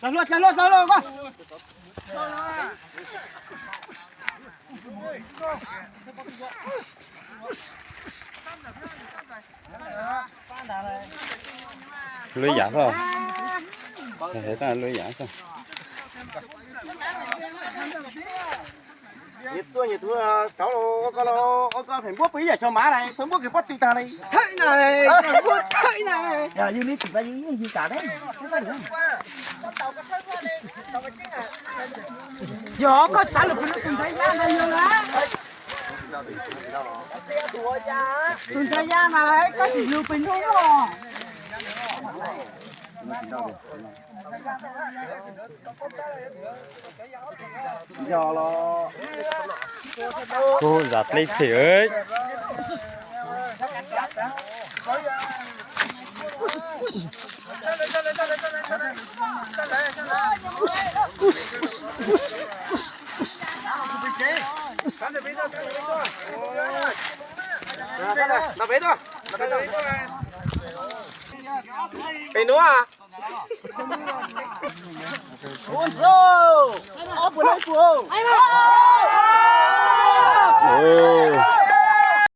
Txaws hlua, txaws hlua, txaws hlua koj. Lub yam xwb. Lub yam xwb. Nyias tuaj nyias tuaj, rauv ua koj los ua koj pheej npuab pw ib yam xyov mav lawm, pheej npuab kws pob tw tag li. Thawj na, npuab thawj na. Yog yus li tsis tau yus yeej yus kam thiab. Yog koj txav lus kuv tus ntxhais yaj ntawd yog lawm. Tus ntxhais yaj ntawd koj tsis yug pes ntuj los. Kuv zam dleb phem. Pem nuav.